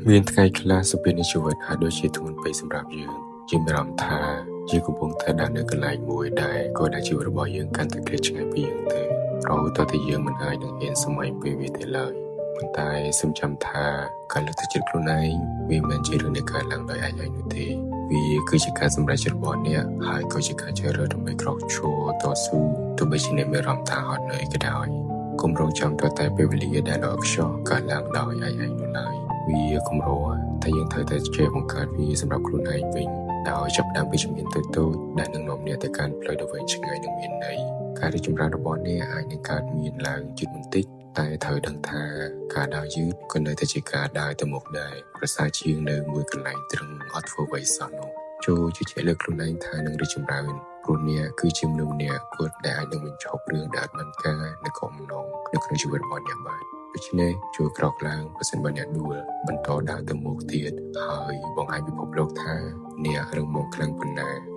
មានថ្ងៃខ្លះសម្ពាធនៃជីវិតហាក់ដូចជាធ្ងន់ពេកសម្រាប់យើងយើងមានអារម្មណ៍ថាយើងកំពុងតែដើរនៅកន្លែងមួយដែលក៏ដែលជីវិតរបស់យើងកាន់តែឃ្លាតឆ្ងាយពីយើងទៅរហូតដល់តែយើងមិនអាចនឹងហ៊ានសម័យពេលវាទេឡើយប៉ុន្តែសូមចាំថាការលើកទឹកចិត្តខ្លួនឯងវាមិនមែនជារឿងដែលកើតឡើងដោយឯកឯងនោះទេវាគឺជាការសម្រេចចិត្តរបស់អ្នកហើយក៏ជាការជ្រើសរើសដើម្បីក្រោកឈរតស៊ូទោះបីជាអ្នកមានអារម្មណ៍ថាហត់នឿយក៏ដោយកុំរងចាំតតែពេលវេលាដែលល្អខ្ចោះកើតឡើងដោយឯកឯងនោះឡើយវាកម្រតែយើងត្រូវតែចេះបង្កើតវាសម្រាប់ខ្លួនឯងវិញដោយចាប់ផ្ដើមពីជំហានតូចៗដែលនឹងនាំអ្នកទៅកាន់ផ្លូវដ៏វែងឆ្ងាយនិងមានន័យការរីកចម្រើនរបស់អ្នកអាចនឹងកើតមានឡើងយឺតបន្តិចតែត្រូវដឹងថាការដើរយឺតក៏នៅតែជាការដើរទៅមុខដែរប្រសើរជាងនៅមួយកន្លែងត្រឹងអត់ធ្វើអ្វីសោះនោះចូលជឿជាក់លើខ្លួនឯងថានឹងរីកចម្រើនព្រោះអ្នកគឺជាមនុស្សម្នាក់គត់ដែលអាចនឹងបញ្ឈប់រឿងដែលអត់បានការនៅកុំម្ដងនៅក្នុងជីវិតរបស់អ្នកបានដូច្នេះជួយក្រោកឡើងប្រសិនបើអ្នកដួលបន្តដើរទៅមុខទៀតហើយបង្ហាញពិភពលោកថាអ្នករឹងមាំខ្លាំងប៉ុណ្ណា។